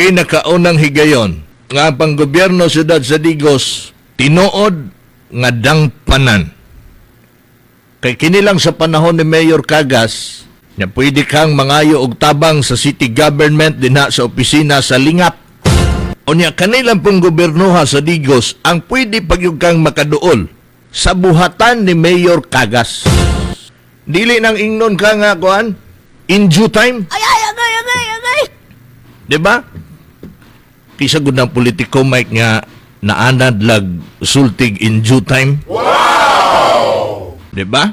Pinakaunang higayon nga ang panggobyerno siyudad sa Digos tinuod nga dangpanan. Kay kini lang sa panahon ni Mayor Cagas, nga pwede kang mangayo og tabang sa city government dinha sa opisina sa Lingap. Unya kanilang pong gobernoha sa Digos ang pwede pagyud kang makaduol sa buhatan ni Mayor Cagas. Dili nang ingnon ka nga kuan in due time. Ay, ay, agay, agay, agay. Di ba? Kisa gud ng politiko, Mike, nga naanad lag sultig in due time. Wow! Di ba?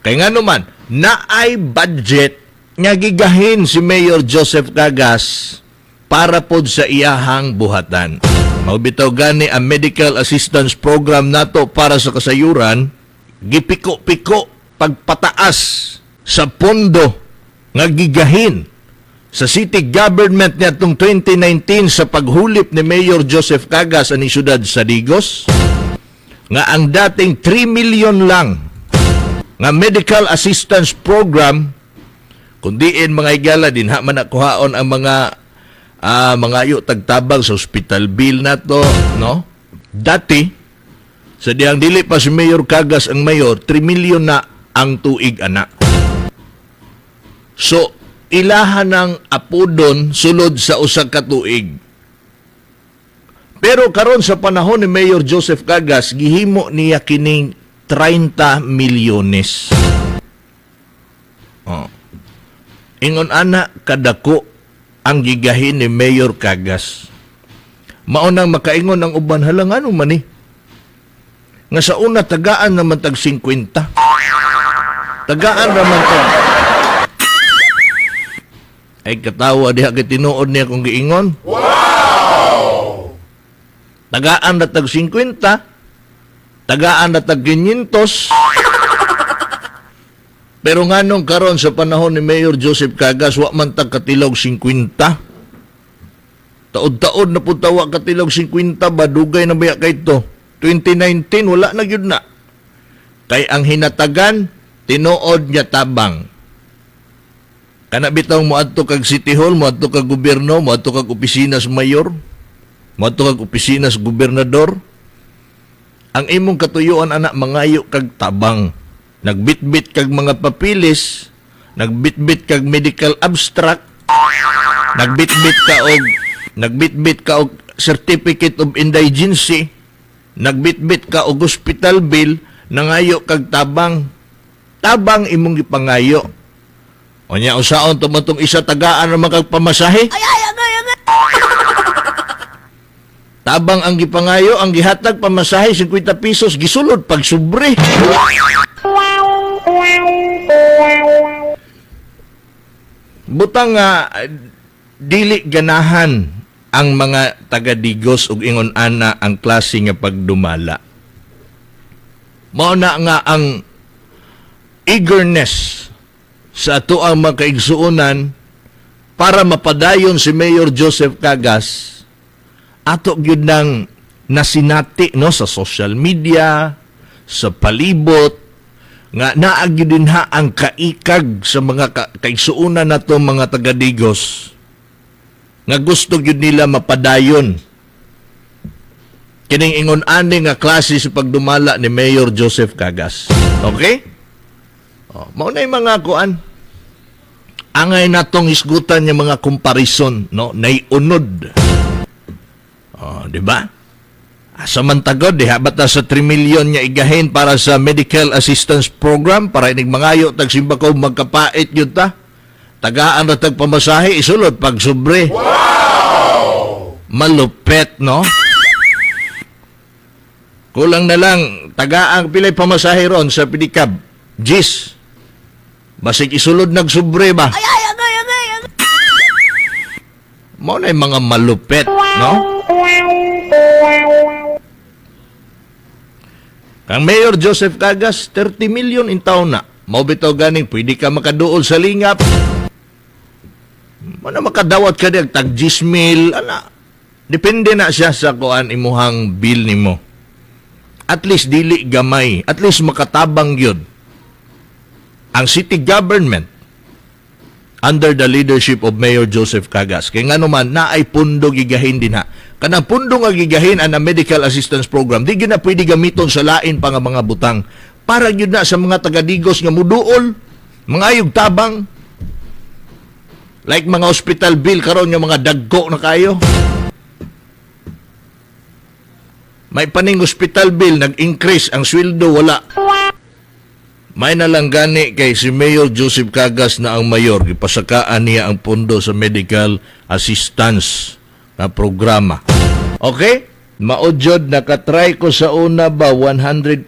Kay nga naman, naay budget nga gigahin si Mayor Joseph Cagas para pod sa iyahang buhatan. Mao bitaw gani ang medical assistance program nato para sa kasayuran, gipiko-piko pagpataas sa pondo nga gigahin sa city government niadtong 2019 sa paghulip ni Mayor Joseph Cagas ani syudad sa Digos, nga ang dating 3 million lang nga medical assistance program, kundiin mga higala dinha man nakuhaon ang mga mga tagtabang sa hospital bill nato, no? Dati sa diyang dili pa si Mayor Cagas ang mayor, 3 million na ang tuig ana. So ilahan ng apudon sulod sa usa ka tuig. Pero karon sa panahon ni Mayor Joseph Cagas, gihimo niya kining 30 milyones. Oh. Ingon ana kadako ang gigahin ni Mayor Cagas. Mao nang makaingon ang uban, hala, ngano man ni? Nga sa una tagaan naman tag 50. Tagaan naman tag. Ay, katawa diha kay tinuod niya kung giingon. Wow! Tagaan na tag 50, tagaan na tag 500. Pero nganong karon sa panahon ni Mayor Joseph Cagas, wa man tag katilog 50? Taod-taod na pud tawa katilog 50 ba, dugay na baya kay to? 2019 wala na gyud na. Kay ang hinatagan tinuod nga tabang. Kana bitaw moadto kag City Hall, moadto kag gobyerno, moadto kag opisina sa mayor, moadto kag opisina sa gobernador. Ang imong katuyuan ana, mangayo kag tabang. Nagbitbit kag mga papilis, nagbitbit kag medical abstract, nagbitbit ka og certificate of indigency, nagbitbit ka og hospital bill, nangayo kag tabang. Tabang imong gipangayo. Unya usaon to man tong isa, tagaan naman kag pamasahe. Ay, ay, agay, agay. Tabang ang gipangayo, ang gihatag pamasahe 50 pesos, gisulod pag sobre. Butang nga dili ganahan ang mga taga-Digos ug ingon ana ang klase nga pagdumala. Mao na nga ang eagerness sa ato ang mga kaigsuonan para mapadayon si Mayor Joseph Cagas, ato gyud nang nasinati, no, sa social media, sa palibot nga naa gyud din ha ang kaikag sa mga kaigsuonan nato mga taga-Digos nga gusto gyud nila mapadayon kining ingon ani nga klase sa pagdumala ni Mayor Joseph Cagas. Okay? Oh, mao na yung mga kuan. Angay natong hisgutan yung mga comparison, no? Naiunod. Oh, di ba? Asa man tagod, diha ba ta sa 3 million nga igahin para sa medical assistance program para inig mangayo tag simbako magkapait yun ta? Tagaan ra tag pamasahe, isulod pag sobre. Wow! Malupet, no? Kulang na lang tagaan pilay pamasahe ron sa pedicab. Jis. Basig isulod nagsubre ba? Ay, ay, agay, agay, agay. Mao na yung mga malupet, no? Kang Mayor Joseph Cagas, 30 million in taon na. Mao bitaw ganing pwede ka makaduol sa Lingap. Mao na makadawat ka diag tag 10 mil, ana. Depende na siya sa kuan imuhang bill nimo. At least dili gamay, at least makatabang gyud ang city government. Under the leadership of Mayor Joseph Cagas. Kay ngano man, naay pundo gigahin din ha. Kanang pundo nga gigahin ang medical assistance program, di gyud na pwede gamiton sa lain pa nga mga butang. Para gyud na sa mga taga-Digos nga muduol, mga ayog tabang, like mga hospital bill karon nga mga dagko na kayo. May paning hospital bill, nag-increase ang sweldo, wala. May na lang gani kay si Mayor Joseph Cagas na ang mayor, gipasakaan niya ang pondo sa medical assistance na programa. Okay? Mao jud, nakatry ko sa una ba 150.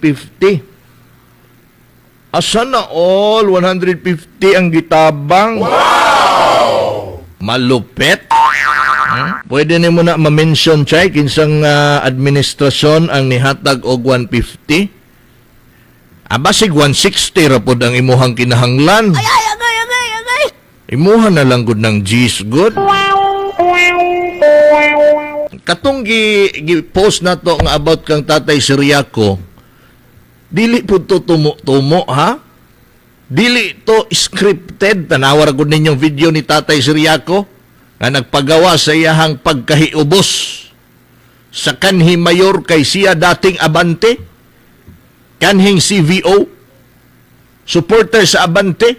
Asa na all 150 ang gitabang? Wow! Malupet. Pwede nimo na ma-mention, Chay, kinsang administrasyon ang nihatag og 150? Basig 160 ra pod ang imuhang kinahanglan. Ay, ay, agay, agay, agay. Imuha na lang gud ng G's good. Katong gi post na to nga about kang Tatay Siriaco, dili pud to tumo-tumo ha. Dili to scripted. Tanawa ra gud ninyong video ni Tatay Siriaco nga nagpagawa sa iyahang pagkahiubos sa kanhi mayor kay siya dating Abante, kanhing CVO, supporter sa Abante,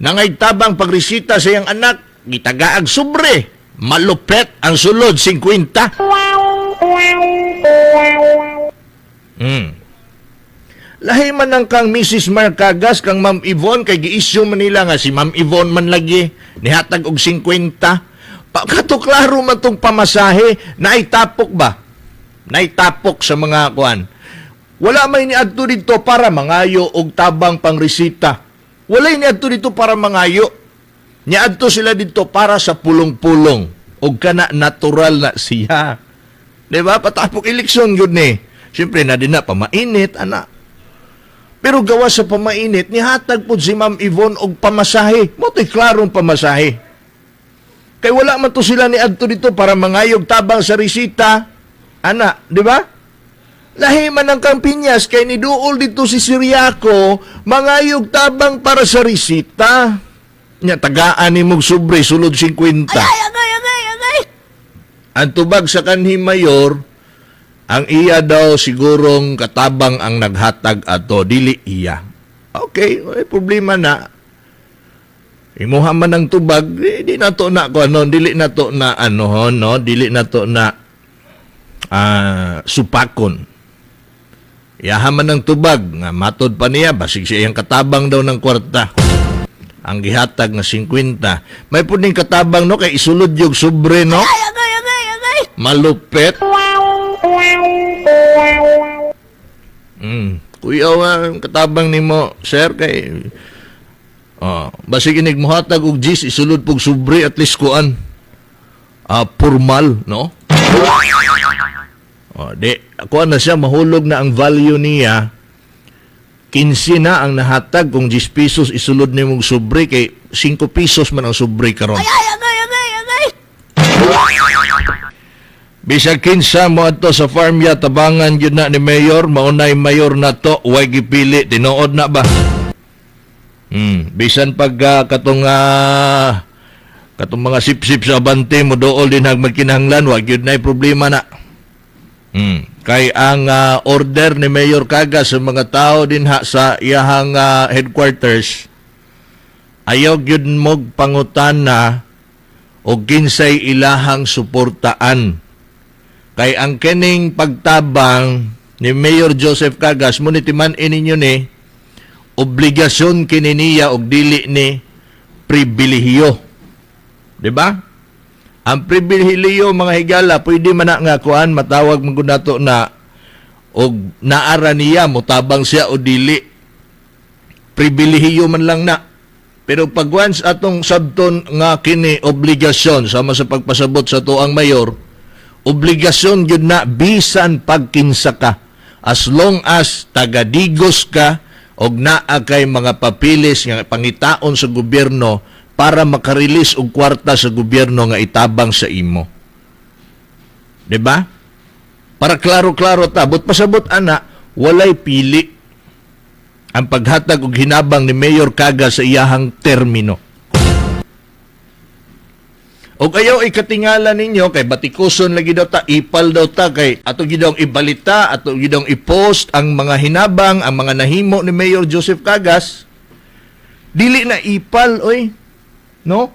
nangay tabang pagresita sa iyang anak, gitagaag sobre. Malupet ang sulod 50. Lahi man ang kang Mrs. Marcagas, kang Ma'am Yvonne, kay gi-issue man nila nga si Ma'am Yvonne man lagi, nihatag og 50. Pa, kato klaro man tong pamasahe, naitapok ba? Naitapok sa mga kuan. Wala may niadto dito para mangayo og tabang pangresita. Wala niadto dito para mangayo. Niadto sila dito para sa pulong-pulong og kana natural na siya. Di ba? Patapok eleksyon gyud ni. Siyempre na din na pamainit ana. Pero gawa sa pamainit, nihatag pod si Ma'am Yvonne og pamasahe. Mao to'y klarong pamasahe. Kay wala man to sila ni adto dito para mangayog tabang sa resita. Ana, di ba? Lahi man ang kang Piñas kay niduol dito si Siriaco, mangayog tabang para sa resita. Nya tagaan ni mong sobre sulod 50. Ay, ay, agay, agay, agay. Ang tubag sa kanhi mayor, ang iya daw sigurong katabang ang naghatag ato, dili iya. Okay, may problema na. Imuha man ang tubag, eh, di na to na ko ano, dili na to na ano, no, dili na to na supakon. Iyaha man ang tubag, nga matod pa niya, basig siya iyang katabang daw ng kwarta. Ang gihatag nga 50. May pud ning katabang no kay isulod yung sobre no. Ay, agay, agay, agay. Malupet. Kuya, ang katabang nimo, sir, kay oh, basig inig mohatag og gis isulod pug sobre at least kuan. Formal, no? Oh, di kuan na siya, mahulog na ang value niya. 15 na ang nahatag kung 10 pesos isulod nimong sobre kay 5 pesos man ang sobre karon. Ay, ay, agay, agay, agay. Bisag kinsa mo adto sa farm ya, tabangan gyud na ni mayor, maunay mayor na to, way gipili, tinuod na ba? Bisan pag katong mga sip-sip sa Abante mo dool din hag magkinahanglan, wa gyud nay problema na. Kay ang order ni Mayor Cagas sa mga tao dinha sa iyahang headquarters, ayaw gyud mog pangutana og kinsay ilahang suportaan. Kay ang kining pagtabang ni Mayor Joseph Cagas, mo ni timan ninyo ni obligasyon kini niya og dili ni pribilehiyo. Di ba? Ang pribilehiyo, mga higala, pwede man na nga kuan matawag man gud nato na og naara niya motabang siya o dili. Pribilehiyo man lang na. Pero pag once atong sabton nga kini obligasyon sama sa pagpasabot sa tuang mayor, obligasyon gyud na bisan pagkinsa ka as long as taga-Digos ka og naa kay mga papilis nga pangitaon sa gobyerno para makarelease og kwarta sa gobyerno nga itabang sa imo. 'Di ba? Para klaro-klaro ta, but pasabot ana, walay pili ang paghatag og hinabang ni Mayor Cagas sa iyahang termino. Og ayaw ikatingala ninyo kay batikuson lagi daw ta, ipal daw ta, kay ato gyud ang ibalita, ato gyud ang i-post ang mga hinabang, ang mga nahimo ni Mayor Joseph Cagas. Dili na ipal oy. No?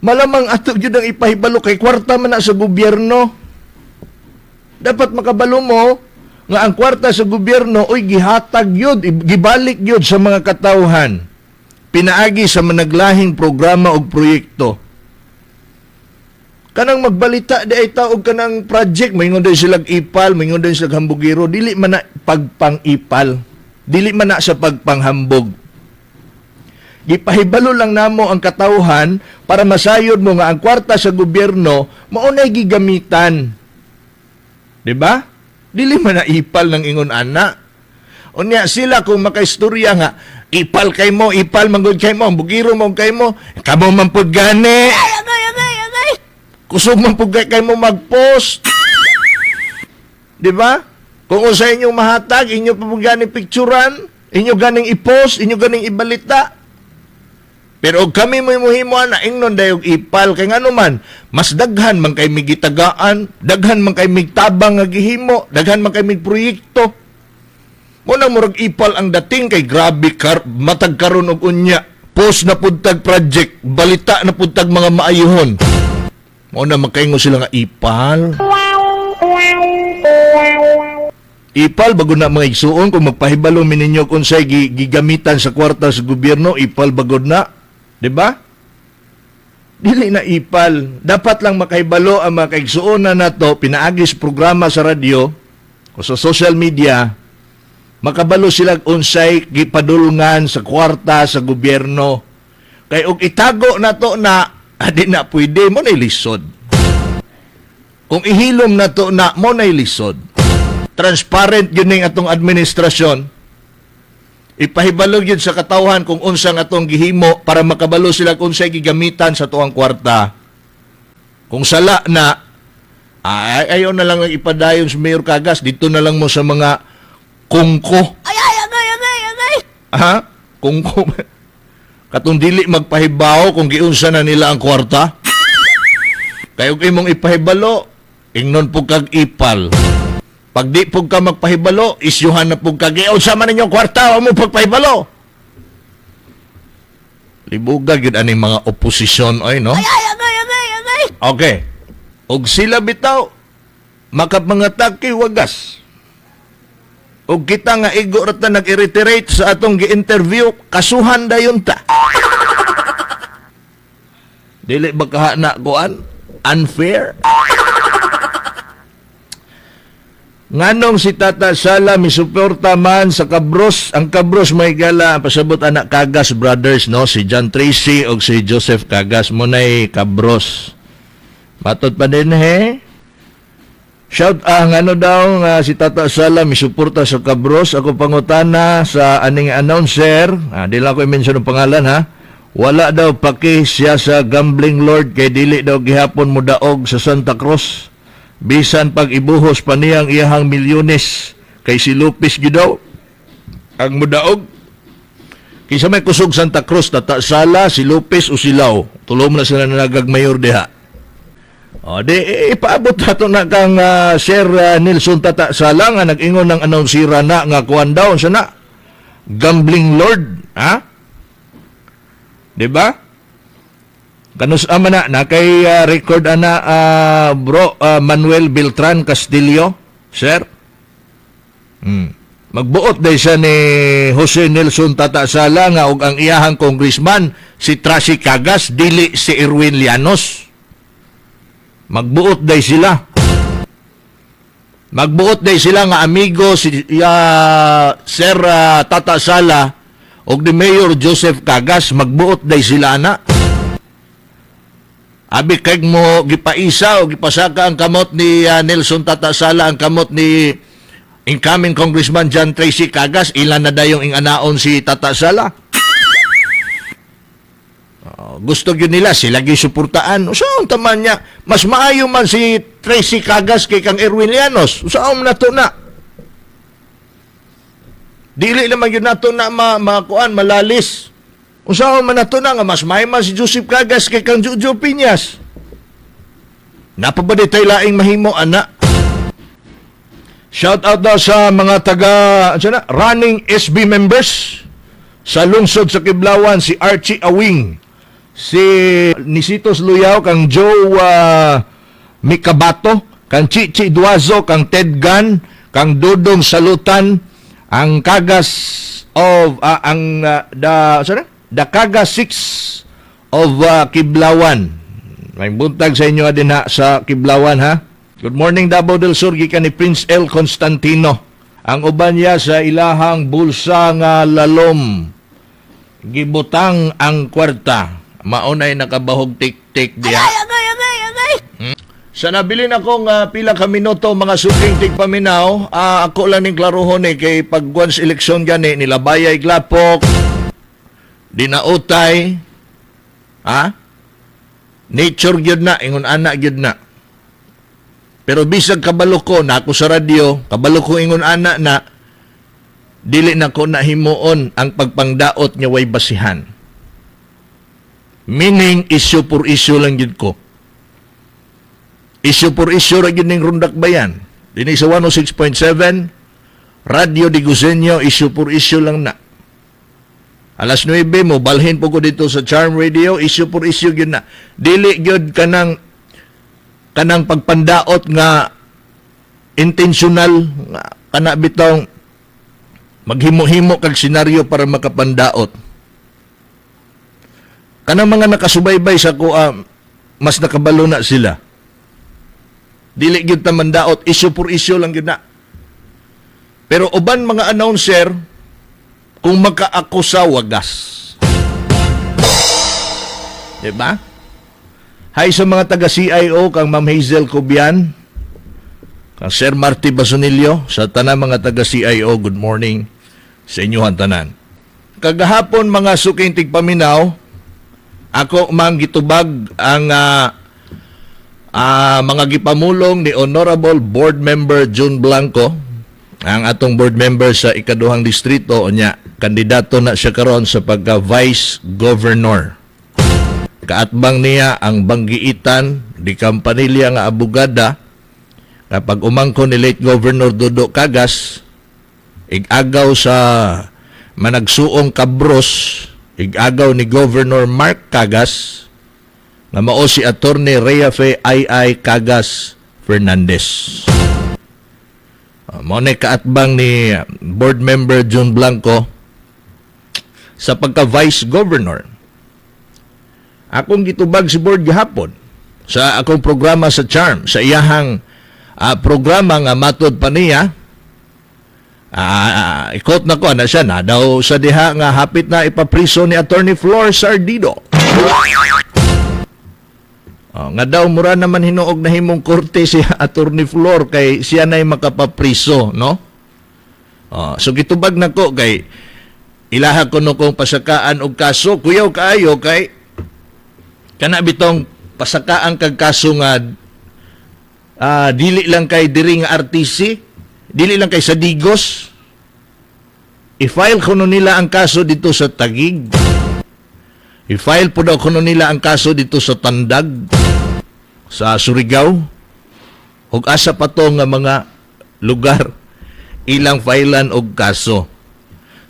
Malamang ato gyud ang ipahibalo kay kwarta man na sa gobyerno. Dapat makabalo mo nga ang kwarta sa gobyerno oy gihatag yun, gibalik yun sa mga katawhan. Pinaagi sa managlahing programa og proyekto. Kanang magbalita di ay tao og kanang project, maingon din silang ipal, maingon din silang hambugiro, dili man na pagpang-ipal. Dili man na sa pagpanghambog. Gipahibalo lang namo ang katawhan para masayod mo nga ang kwarta sa gobyerno mao nay gigamitan. 'Di ba? Dili man na ipal ng ingon ana. Unya sila kung makaistorya nga ipal kay mo, ipal manggod kay mo, bugiro mo kay mo, kamo man pud gani. Agay, agay, agay, agay! Kusog man pud kay mo mag-post. 'Di ba? Kung unsa inyong mahatag, inyo pa pud gani picturean, inyo ganing i-post, inyo ganing ibalita. Pero og kami mo muhimo ana, ingnon dayog ipal kay ngano man mas daghan man kay migitagaan, daghan man kay migtabang nga gihimo, daghan man kay mig proyekto. Mo na murag ipal ang dating kay grabe kar matag karon og unya. Post na pud tag project, balita na pud tag mga maayuhon. Mo na makaingon sila nga ipal. Ipal bago na mga igsuon kung magpahibalo mi ninyo kung unsay gigamitan sa kwarta sa gobyerno, ipal bagod na. 'Di ba? Dili na ipal. Dapat lang makahibalo ang mga kaigsuonan na nato pinaagi sa programa sa radyo o sa social media, makabalo sila unsay gipadulngan sa kwarta sa gobyerno. Kay og itago na to na, adi na pwede mo na lisod. Kung ihilom na to na, mo na lisod. Transparent yun ning atong administrasyon. Ipahibalo yun sa katawhan kung unsa nga atong gihimo para makabalo sila kung unsay gigamitan sa tuang kwarta. Kung sala na, ay, ayaw na lang ang ipadayon sa Mayor Cagas, dito na lang mo sa mga kungko. Ay, ay, agay, agay, agay! Ha? Kungko. Katong dili magpahibaw kung giunsa na nila ang kwarta. Kay og imong ipahibalo, ingnon pug kag ipal. Pag di pug ka magpahibalo, isyuhan na pug kag giunsa man ninyong kwarta, wa mo pagpahibalo. Libuga gyud aning mga oposisyon oy, no? Ay, ay, agay, agay, agay! Okay. Og sila bitaw makapangatake wagas. Og kita nga igo ra ta nag-reiterate sa atong gi-interview, kasuhan dayon ta. Dili ba kaha na kuan? Unfair? Nganong si Tata Sala misuporta man sa Kabros, ang Kabros may gala pasabot anak Cagas Brothers, no, si John Tracy og si Joseph Cagas mo nay Kabros. Matod pa din he. Shout ang ano daw nga si Tata Sala misuporta sa Kabros. Ako pangutana sa aning announcer, di lang ko i-mention ang pangalan ha. Wala daw paki siya sa gambling lord kay dili daw gihapon mo daog sa Santa Cruz. Bisan pag ibuhos pa niyang iyahang milyones kay si Lopez gyud daw ang mudaog. Kinsa may kusog Santa Cruz, Tata Sala, si Lopez o si Lao? Tulom na sila na nagag-mayor diha. O, di, ipaabot na to na kang Sir Nelson Tata Sala nga nag-ingon ng announcera na nga kuan daw siya na gambling lord, ha? Di ba? Kanus ama na na kay record ana bro Manuel Beltran Castillo, sir. Magbuot day siya ni Jose Nelson Tata Sala nga og ang iyahang congressman si Tracy Cagas, dili si Erwin Llanos. Magbuot day sila. Magbuot day sila nga amigo si Sir Tata Sala og ni Mayor Joseph Cagas, magbuot day sila na. Abi kay mo gipaisa o gipasaka ang kamot ni Nelson Tata Sala ang kamot ni incoming Congressman John Tracy Cagas, ilan na dayong inganaon si Tata Sala. Oh, gusto yun nila, sila gisuportaan. Usaon taman niya, mas maayo man si Tracy Cagas kay kang Erwin Llanos. Usaon na to na. Dili naman yun nato na makuan, malalis. Unsaon man nato na nga mas may man si Joseph Cagas kay kang Jojo Piñas? Naa pa ba di tay laing mahimo ana? Shout out daw sa mga taga ano na, running SB members sa lungsod sa Kiblawan, si Archie Awing, si Nisitos Luyaw, kang Joe Mikabato, kang Chichi Duazo, kang Ted Gunn, kang Dudong Salutan, ang Kagas of ang the sorry, the Kagas 6 of Kiblawan. May buntag sa inyo din ha sa Kiblawan ha. Good morning, Davao del Sur, gikan ni Prince L. Constantino. Ang uban niya sa ilahang bulsa nga lalom. Gibutang ang kwarta. Maunay nakabahog tik-tik diha. Agay, agay, agay, agay! Sa nabilin akong pila ka minuto, mga suking tigpaminaw, ako lang ning klarohon eh, kay pag once eleksyon gani nilabayay glapok, dinautay, ha? Nature gyud na, ingon ana gyud na. Pero bisag kabalo ko na ako sa radyo, kabalo ko ingon ana na, dili na ko nahimuon ang pagpangdaot nga way basihan. Meaning, issue for issue lang gyud ko. Issue for issue ra gyud ning Rundak Bayan. Dinhi sa 106.7 Radio Diguseño, issue for issue lang na. Alas 9 mo balhin po ko dito sa Charm Radio, issue for issue gyud na. Dili gyud kanang pagpandaot nga intentional nga kana bitong maghimo-himo kag senaryo para makapandaot. Kanang mga nakasubaybay sa kuha, mas nakabalo na sila. Dili gyud ta mandaot, issue for issue lang gyud na. Pero uban mga announcer kung makaako wagas. Diba? Hi sa mga taga CIO, kang Ma'am Hazel Cobian, kang Sir Marty Basonillo, sa tanan mga taga CIO, good morning sa inyo tanan. Kagahapon, mga suking tigpaminaw, ako mang gitubag ang mga gipamulong ni Honorable Board Member June Blanco, ang atong board member sa ikaduhang distrito, unya kandidato na siya karon sa pagka Vice Governor. Kaatbang niya ang banggiitan di kampanilya nga abogada kapag umangko ni late Governor Dodo Cagas, igagaw sa managsuong Kabros, igagaw ni Governor Mark Cagas nga mao si Attorney Rhea Fe II Cagas Fernandez. Mao ni kaatbang ni board member June Blanco sa pagka Vice Governor. Akong gitubag si board gahapon sa akong programa sa Charm, sa iyahang programa nga matod pa niya, ikot na ko na siya na daw sa diha nga hapit na ipapriso ni Attorney Flor Sardido. Oh, nga daw mura naman hinuog na himong korte si Attorney Flor kay siya na'y makapapriso, no? Oh, so gitubag na ko kay ilaha ko no kong pasakaan og kaso, kuyaw kaayo kay kana bitong pasakaan kag kaso nga dili lang kay diri nga RTC, dili lang kay sa Digos. I-file kuno nila ang kaso dito sa Taguig. I-file po daw kuno nila ang kaso dito sa Tandag, sa Surigao, ug asa pa to nga mga lugar ilang filean og kaso.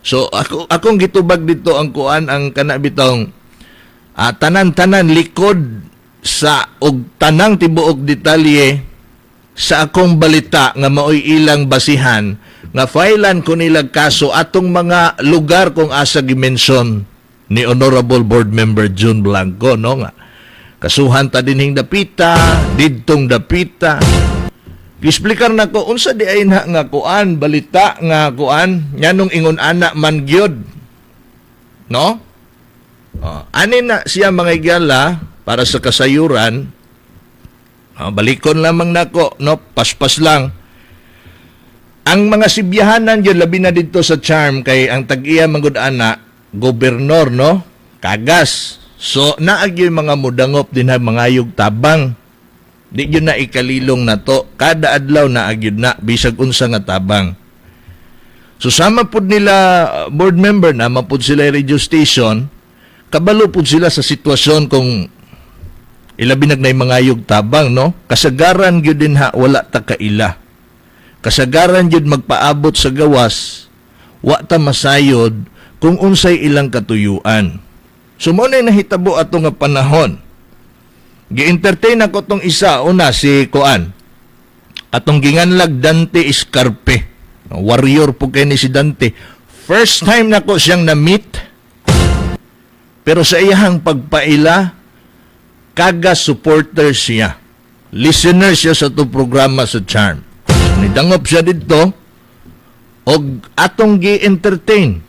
So akong gitubag dito ang kuan, ang kana bitong tanan-tanan likod sa og tanang tibuok detalye sa akong balita nga maoy ilang basihan nga filean ko nila kaso atong mga lugar kung asa gimension ni Honorable Board Member June Blanco, no, nga kasuhan ta dinhing dapita, didtong dapita. Giexplikar na ko unsa di ay na nga kuan, balita nga kuan, nganong ingon ana man gyud, no? Oh, ani na siya, mga igala, para sa kasayuran. Oh, balikon lamang nako, no, paspas lang ang mga sibyahanan yun, labi na dito sa Charm kay ang tag-iya manggod ana gobernador, no, Cagas. So naag yung mga mudangop din ha, mangayog tabang. Di yun na ikalilong na to, kada adlaw na gyud na bisag unsa nga tabang. So sama pud nila board member na mapud sila radio station. Kabalo pud sila sa sitwasyon kung ilabi nag nay mangayog tabang, no? Kasagaran gyud din ha, wala ta kaila. Kasagaran gyud magpaabot sa gawas, wa ta masayod kung unsay ilang katuyuan. So mao na nahitabo ato nga panahon. Gi-entertain ako tong isa una, si kuan. Atong ginganlag Dante Escarpe. Warrior po kay ni si Dante. First time nako siyang na-meet. Pero sa iyahang pagpaila, kaga supporter siya. Listener siya sa to programa sa Charm. Nidangop siya dito og atong gi-entertain.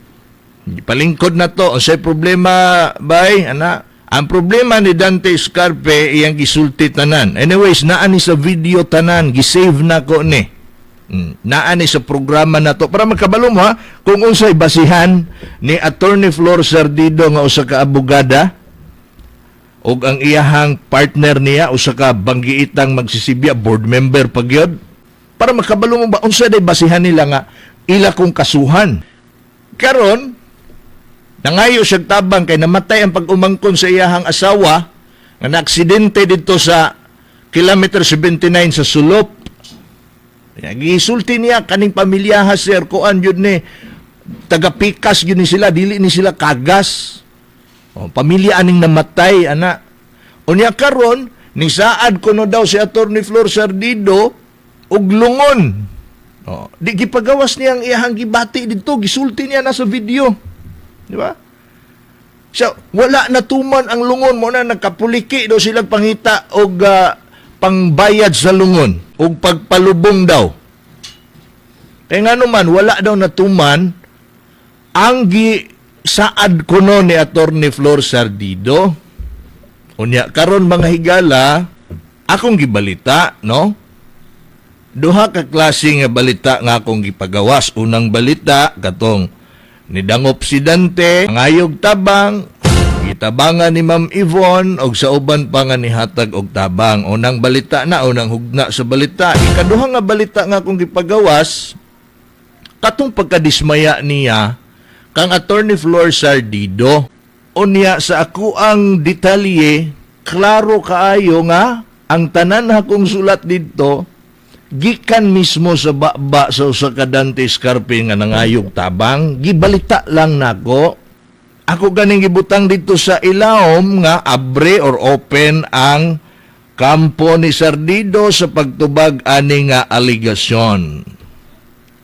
Palingkod na to, unsay problema bay ana? Ang problema ni Dante Escarpe, iyang gisulti tanan. Anyways, naa ni sa video tanan, gi-save na ko ni. Naa ni sa programa na to para makabalo mo ha kung unsay basihan ni Attorney Flor Sardido nga usa ka abogada ug ang iyahang partner niya, usa ka banggiitang magsisibya, board member pagyod, para makabalo mo ba unsa day basihan nila nga ila kong kasuhan. Karon nangayo siya tabang kay namatay ang pag-umangkon sa iyahang asawa nga naaksidente dito sa kilometer 79 sa Sulop. Ya, gisulti niya kaning pamilyaha, sir, kuan yun ni, taga-pikas yun ni sila, dili ni sila kagas. O, pamilya aning namatay ana. Unya karon ni saad kuno daw si Attorney Flor Sardido og lungon. O, di gipagawas niya ang iyahang gibati didto, gisulti niya na sa video. Di ba? So, wala natuman ang lungon mo na nagkapuliki daw sila pangita og pangbayad sa lungon og pagpalubong daw. Kaya nga naman, wala daw natuman ang gisaad kuno ni Attorney Flor Sardido. Unya karon, mga higala, akong gibalita, no? Duha ka klase nga balita nga akong gipagawas. Unang balita katong nidangop si Dante, ngayog tabang, gitabangan ni Ma'am Yvonne og sa uban pa nga nihatag og tabang. Unang balita na, unang hugna sa balita. Ikaduha nga balita nga akong gipagawas, katong pagkadismaya niya kang Attorney Flor Sardido. Unya sa ako ang detalye, klaro kaayo nga ang tanan akong sulat didto gikan mismo sa baba sa usa ka Dante Escarpe nga nangayog tabang, gibalita lang nako. Ako ganing gibutang dito sa ilawom nga abre or open ang kampo ni Sardido sa pagtubag ani nga aligasyon.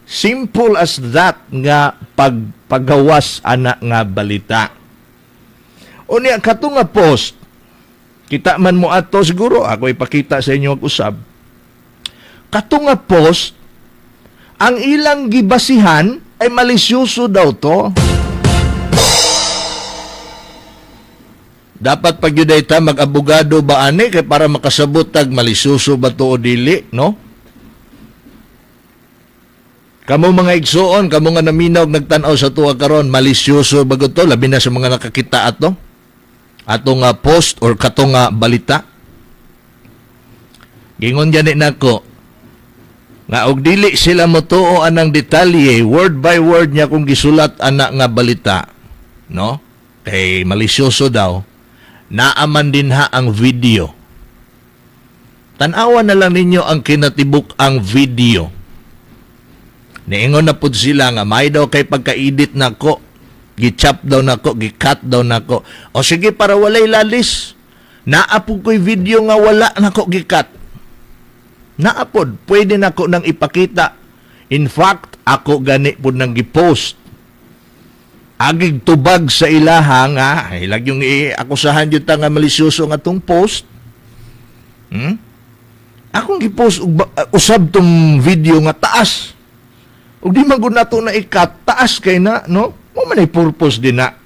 Simple as that nga pagpagawas ana nga balita. Unya kato nga post, kita man mo ato siguro, ako ipakita sa inyo ang usab. Kato nga post, ang ilang gibasihan ay malisyoso daw to. Dapat pag yun ta mag-abogado ba ani kay para makasabot tag malisyoso ba to o dili, no? Kamo mga igsuon, kamo nga naminaw nagtan-aw sa tuwa karon, malisyoso ba to? Labi na sa mga nakakita ato. Ato nga post or kato nga balita. Gingon gani nako nga og dili sila motuo anang detalye, word by word niya kung gisulat ana nga balita, no? Kay malisyoso daw. Naaman din ha ang video. Tan-awan na lang ninyo ang kinatibuk ang video. Niingon na pud sila nga may daw kay pagka-edit nako, gi-chop daw nako, gi-cut daw nako. O sige, para walay lalis. Naa pud ko'y video nga wala nako gi-cut. Naapod, pwede nako nang ipakita. In fact, ako gani pud nang gi-post. Agig tubag sa ilaha nga, ilag yung i-akusahan yun ta nga malisyoso nga tong post. Akong gi-post og usab tong video nga taas. Ug di man gud nato na i-cut, taas kay na, no? Mo man ay purpose din na.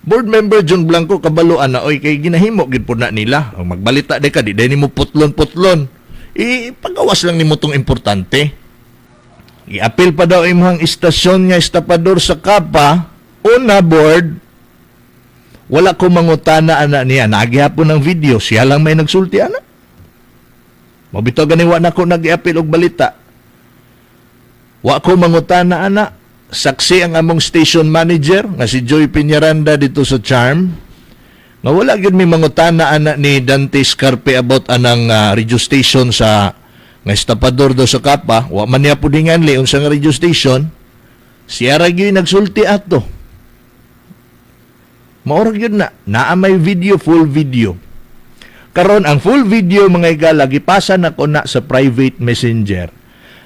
Board member John Blanco kabalo na oy, kay ginahimo gid pud na nila. Og magbalita di ka, di day nimo putlon-putlon. Ipagawas lang nimo tong importante. I-appeal pa daw imong istasyon nga estapador sa Kapa. Una, board, wala ko mangutana ana niya. Nagihapon ng video, siya lang may nagsulti ana. Mabitaw gani wa na ko nag-i-appeal og balita. Wa ko mangutana ana. Saksi ang among station manager nga si Joy Piñaranda dito sa Charm nga wala gyud mi mangutana ana ni Dante Scarpe about anang radio station sa nga estapador do sa Kapa. Wa man niya pud hinganli unsa nga radio station. Siya ra gyud nagsulti ato. Mao ra gyud na. Naa may video, full video. Karon, ang full video, mga higala, gipasa na ko na sa private messenger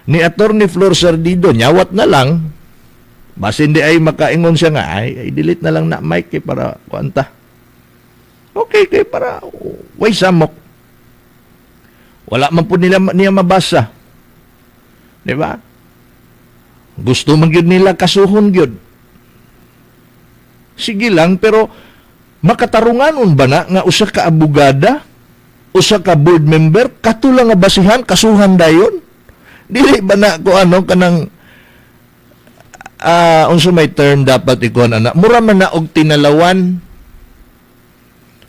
ni Attorney Flor Sardido. Nyawat na lang basin di ay makaingon siya nga ay delete na lang na, Mike, kay para kuanta. Okay, kay para way samok. Wala man po nila niya mabasa. Di ba? Gusto man gyud nila kasuhon gyud. Sige lang, pero makatarunganon ba na nga usa ka abogada, usa ka board member, kato lang nga basihan, kasuhan dayon? Dili ba na ko ano kanang unsa may term dapat ikuan ana? Mura man na og tinalawan.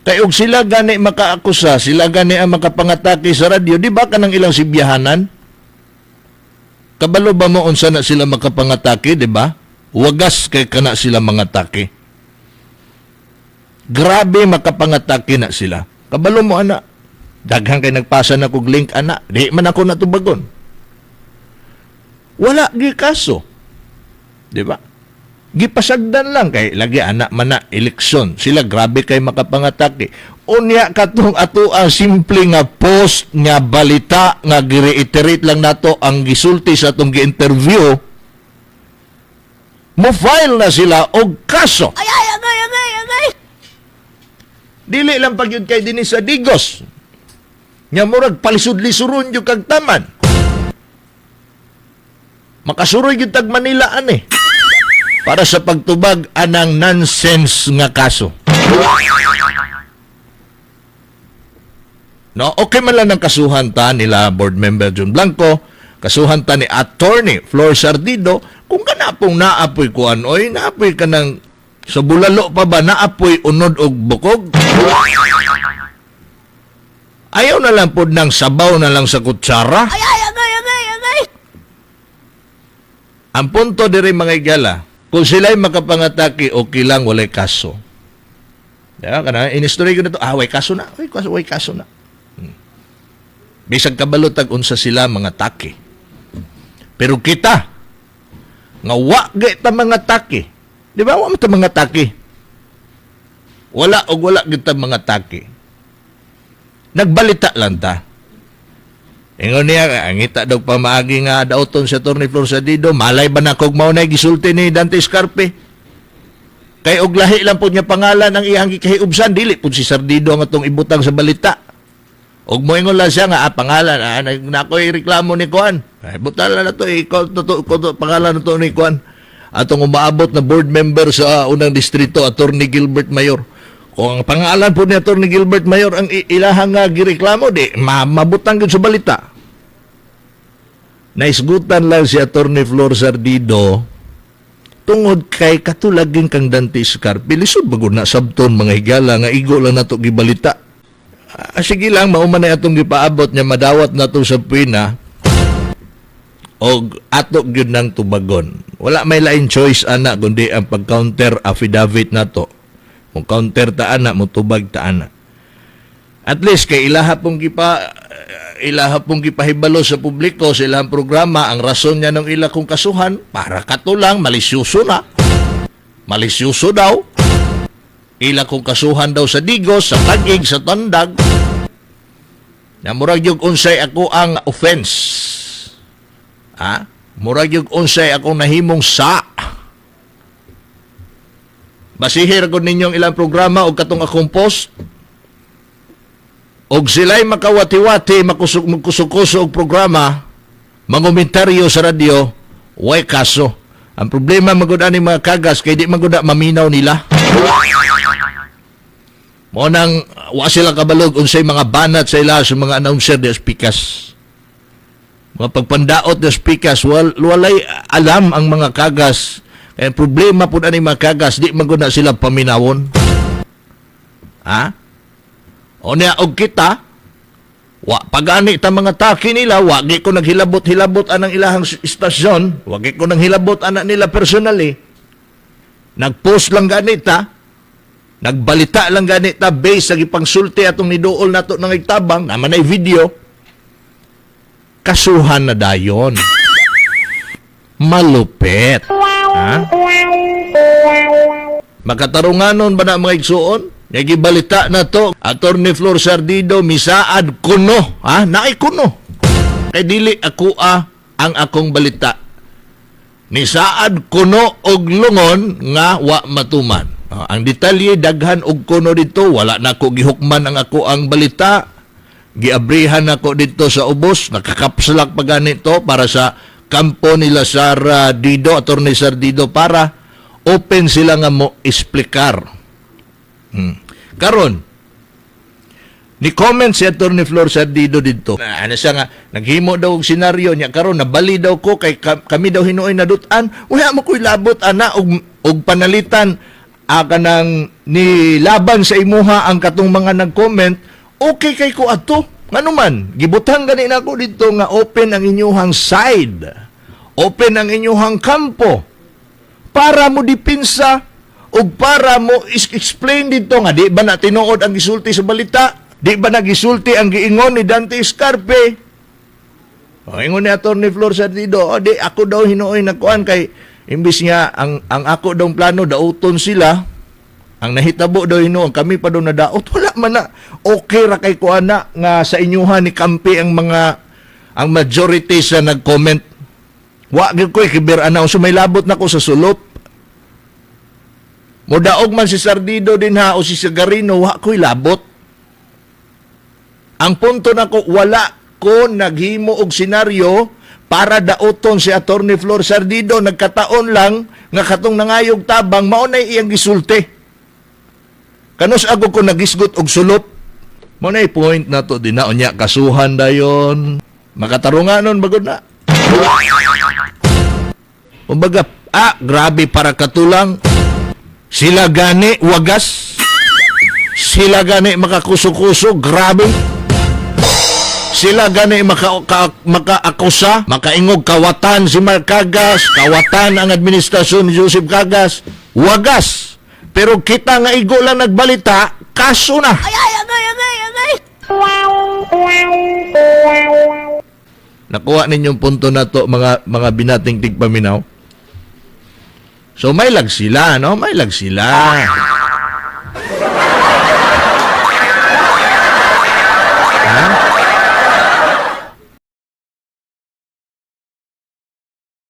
Kay og sila gani makaakusa, sila gani ang makapangatake sa radyo, di ba kanang ilang sibyahanan? Kabalo ba mo unsa na sila makapangatake, di ba? Wagas kay kana sila mangatake. Grabe makapangatake na sila. Kabalo mo ana. Daghan kay nagpasa na kog link ana. Di man ako natubagon. Wala gi kaso. Di ba? Gipasagdan lang kay lagi anak man na eleksyon. Sila grabe kay makapangatake. Unya katong ato ang simple nga post nga balita nga gi-reiterate lang nato ang gisulti sa atong gi-interview, mo file na sila og kaso. Ay, ay, agay, agay, agay! Dili lang pag yun kay dinhi sa Digos. Nga murag palisod-lisuron yung kag taman. Makasuroy gyud tag Manila ani para sa pagtubag anang nonsense nga kaso. No, okay man lang ang kasuhan ta nila board member Jun Blanco, kasuhan ta ni Attorney Flor Sardido, kung kanapong naapoy kuan oy, naapoy ka ng sa bulalo pa ba, naapoy unod og bukog. Ayaw na lang pod ng sabaw na lang sa kutsara. Ay, ay, agay, agay, agay! Ang punto diri, mga igala, kung sila'y makapangatake, okay lang, walay kaso. Diba? Kana, inistory ko na to, way kaso na, way kaso, way kaso na. Bisag kabalo tag unsa sila mga taki. Pero kita, nga wa gay ta mga taki. Di ba? Wa man ta mga taki. Wala og wala gyud ta mga taki. Nagbalita lang ta. Ingon niya, ang ngita daw pamaagi nga dauton sa Attorney Flor Sadido, malay ba na kog mao na gisulti ni Dante Scarpe? Kay og lahi lang pod niya pangalan ang iyang gikahiubsan, dili pud si Sardido ang atong ibutang sa balita. Og moingon lang siya nga pangalan, na ako'y reklamo ni Kuan. Ay, butan lang na to, ikaw to, to, to, to, pangalan na to ni Kuan. Atong umaabot na board member sa unang distrito, Attorney Gilbert Mayor. Kung ang pangalan po ni Attorney Gilbert Mayor ang ilahang nga gireklamo, di mabutang gyud sa balita. Naisgutan lang si Attorney Flor Sardido tungod kay katulagin kang Dante Scarpe. Lisod ba gud na sabton, mga higala, nga igo lang nato gibalita. Sige lang, mao man na atong gipaabot niya, madawat nato sa pina og ato gyud nang tubagon. Wala may lain choice ana kundi ang pag-counter affidavit nato. Mo counter ta ana, mo tubag ta ana. At least kay ilaha pong gipahibalo sa publiko sa ilang programa ang rason niya ng ila kong kasuhan para katulang malisyoso na. Malisyoso daw. Ila kong kasuhan daw sa Digos, sa Taguig, sa Tandag. Na murag yung unsay ako ang offense. Ha? Murag yung unsay akong nahimong sa. Basihir ko ninyong ilang programa o katong akong post. Og sila'y makawati-wati, makusok, magkusok-kusok og programa, mangomentaryo sa radyo, way kaso. Ang problema magud ani mga kagas kay di magud maminaw nila. Mo nang wa sila kabalog unsay mga banat sa ila sa mga announcer di speakers. Mga pagpandaot di speakers, walay alam ang mga kagas. Kaya problema pud ani mga kagas, di magud na sila paminawon. Ha? O niya og kita Wa pagani ta mga taki nila, wa gi ko naghilabot-hilabot anang ilahang istasyon, wa gi ko naghilabot ana nila personally. Nagpost lang gani ta, nagbalita lang gani ta based sa gipangsulti atong niduol nato ng igtabang, naman ay video. Kasuhan na dayon. Malupet. Ha? Makatarunganon ba na, mga igsuon? Nga gibalita na to, Attorney Flor Sardido misaad kuno, ha? Naay kuno. Kay dili ako ang akong balita. Nisaad kuno og lungon nga wa matuman. Ah, ang detalye daghan og kuno dito, wala na ko gihukman ang ako ang balita. Giabrihan ako dito sa ubos, nakakapslak pa ganito para sa kampo nila Sara Dido, Attorney Sardido, para open sila nga mo explicar. Karon, ni comment si Attorney Flor Sardido dito. Na, ano siya nga, naghimo daw og senaryo niya karon, nabali daw ko kay kami daw hinuoy nadut-an. Wala mo ko'y labot ana og panalitan kanang ni laban sa imuha ang katong mga nag-comment, okay kay ko ato. Ngano man, gibutang gani nako dito nga open ang inyuhang side. Open ang inyuhang kampo para mo dipinsa ug para mo explain dito nga di ba na tinuod ang gisulti sa balita, di ba nagisulti ang giingon ni Dante Escarpe. O, ingon ni Attorney Flor Sardido, o, di ako daw hinuoy nagkuan kay imbis nga ang ako daw plano dauton sila, ang nahitabo daw hinuon kami pa daw nadaot. Wala man na, okay ra kay kuan na nga sa inyuhan ni kampi ang mga ang majority sa nag-comment. Wa gyud ko'y kiber ana, so may labot na ko sa sulop. Modaog man si Sardido din ha o si Sagarino, wa ko'y labot. Ang punto nako, wala ko naghimo og senaryo para dauton si Attorney Flor Sardido. Nagkataon lang nga katong nangayog tabang mao nay iyang gisulti. Kanus ako ko nagisgot og sulop. Mao nay point na to din na unya kasuhan dayon. Makatarunganon bagod na. Kumbaga, grabe para katulang. Sila gani wagas. Sila gani makakuso-kuso, grabe. Sila gani makaakusa, makaingog kawatan si Mark Cagas, kawatan ang administrasyon ni Joseph Cagas, wagas. Pero kita nga igo lang nagbalita, kaso na. Ay, ay, agay, agay, agay! Nakuha ninyong punto na to, mga binating tigpaminaw. So may lag sila, no? May lag sila.